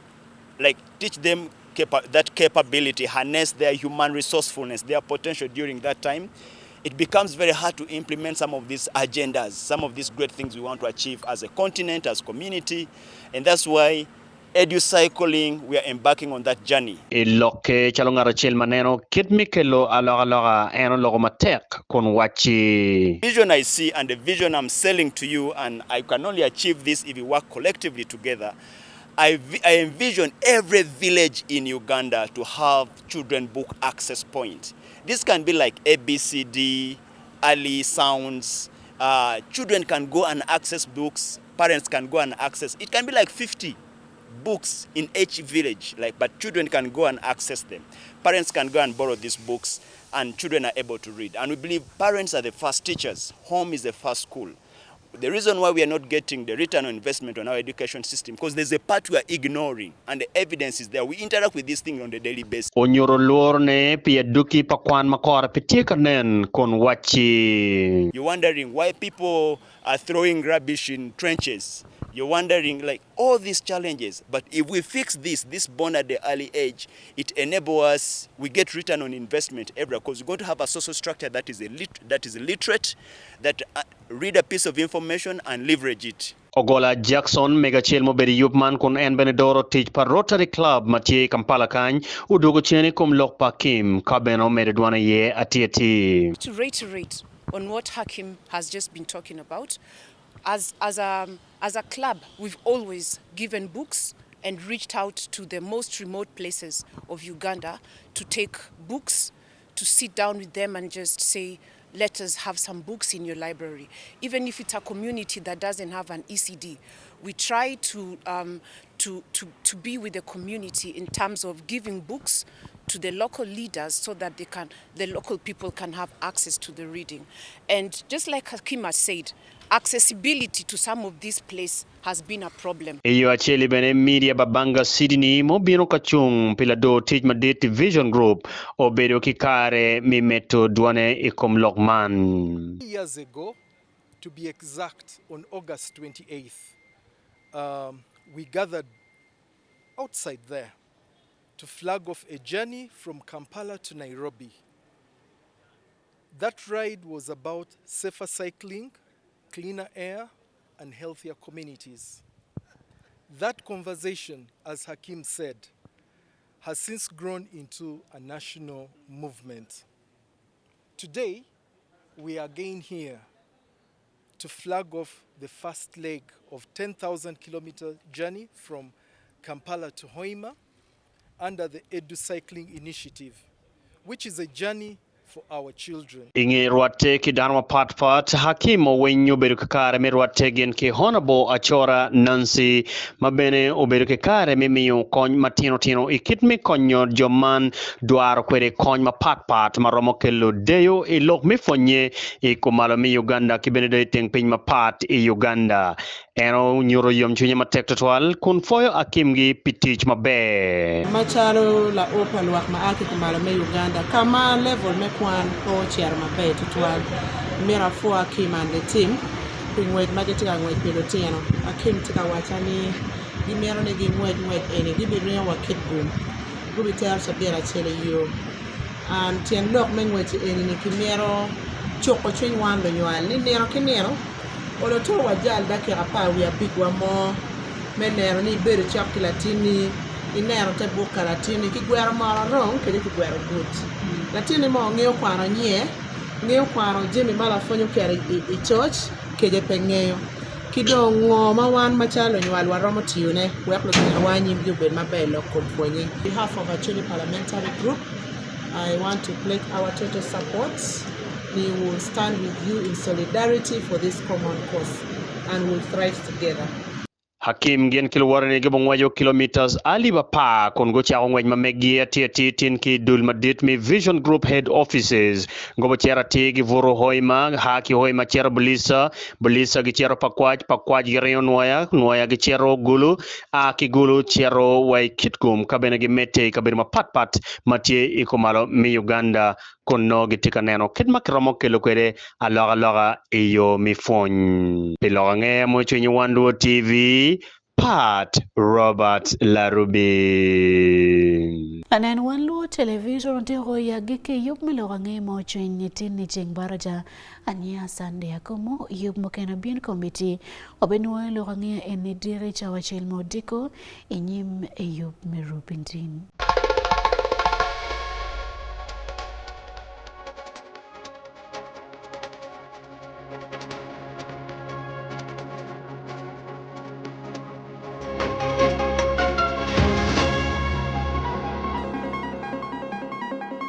like teach them capa- that capability, harness their human resourcefulness, their potential during that time, it becomes very hard to implement some of these agendas, some of these great things we want to achieve as a continent, as community. And that's why EduCycling, we are embarking on that journey. I lokke calo ngat acel ma neno kit me kelo alokaloka, en oloko matek kun wacci. Vision I see and the vision I'm selling to you, and I can only achieve this if we work collectively together. I, I envision every village in Uganda to have children book access point. This can be like ABCD, early sounds. Uh, children can go and access books. Parents can go and access. It can be like 50 books in each village, like, but children can go and access them. Parents can go and borrow these books, and children are able to read. And we believe parents are the first teachers. Home is the first school. The reason why we are not getting the return on investment on our education system, because there's a part we are ignoring, and the evidence is there. We interact with this thing on a daily basis. Onyuto lworone pi adwogi pa kwan ma kore pe tye ka nen kun wacci. You're wondering why people are throwing rubbish in trenches. You're wondering, like, all these challenges. But if we fix this, this born at the early age, it enables us, we get return on investment everywhere, because we're going to have a social structure that is, a lit- that is literate, that uh, read a piece of information and leverage it. Ogola Jackson mego acel mubedo i yub man kun en bene doro tic pa Rotary Club ma tye i Kampala kany odwogo cen i kom lok pa Kim ka bene omedo dwane iye atir atir. To reiterate on what Hakim has just been talking about, as, as, a, as a club, we've always given books and reached out to the most remote places of Uganda to take books, to sit down with them and just say, let us have some books in your library. Even if it's a community that doesn't have an ECD, we try to, um, to, to, to be with the community in terms of giving books to the local leaders so that they can, the local people can have access to the reading. And just like Hakim has said, accessibility to some of these places has been a problem. I yo acel-li bene, Media Babanga Sydney ma obino ka cung pi lador tic madit i Vision Group obedo ki kare me medo dwane i kom lok man. Years ago, to be exact, on August 28th, um, we gathered outside there to flag off a journey from Kampala to Nairobi. That ride was about safer cycling, cleaner air, and healthier communities. That conversation, as Hakim said, has since grown into a national movement. Today, we are again here to flag off the first leg of 10,000 kilometer journey from Kampala to Hoima under the EduCycling Initiative, which is a journey for our children. I nge rwatte ki dano mapat pat, Hakim Owiny obedo ki kare me rwatte gin ki Honourable Achora Nancy ma bene obedo ki kare me miyo kony matino tino i kit me konyo jo man dwaro kwede kony mapat pat ma romo kelo deyo i lok me pwonye i kumalo me Uganda ki bene dong i teng piny mapat i Uganda. En onyuto yomcwinye matek twatwal kun pwoyo akimgi pi tic maber. Macalo lao pa lwak ma a ki kumalo me Uganda ka ma level me kwan pe ocito maber tutwal, myero apwo Akim and the team pi ngwec ma gitye ka ngwec pi lutino. Akim tye ka wacca ni gimito ni gingwec ngwec eni gibiringo wa Kitgum gubitero cabit acel i yo. And tyen lok me ngwec eni ni kimito cuko cwiny wan lunywal ni nino ki nino Olo to wajal dakika apar wiye abicwa mo me neno ni ibedo cok ki latinni, ineno te buk ka latinni, kigwero moro rong kede kigwero gut. Latinni mo ngeyo kwano nyiye, ngeyo kwano jami ma lapwony oketo i coc kede pe ngeyo. Ki dong ngo ma wan macalo lunywal waromo tiyone wek lutinowa anyimgi obed maber i lok kom pwonye. On behalf of Acholi Parliamentary Group, I want to pledge our total support. We will stand with you in solidarity for this common cause and will thrive together. Hakim gin ki luwote-ni gibingweco kilomitas alip apar kun gucako ngwec ma meggi atir atir tin ki i dul madit me Vision Group Head Offices. Gubicito atir gibuto Hoima, ha ki Hoima cito Bulisa, Bulisa gicito Pakwach, Pakwach giringo Nwoya, Nwoya gicito Gulu, a ki Gulu cito wa i Kitgum ka bene gimedde i kabedo mapatpat ma tye i kumalo me Uganda. kun nongo gitye ka neno kit ma kiromo kelo kwede alokaloka i yo me pwony. Pi lok angeya mucwiny i Wan Luo TV, Pat Robert Larubi. Lanen Wan Luo Television otyeko i agikki yub me lok ange ma ocwiny i tin i ceng baraja anyia Sunday akomo yub mukene obin komiti obinwoyo lok angeya eni diki cawa acel ma odiko i nyim i yub me rupintin.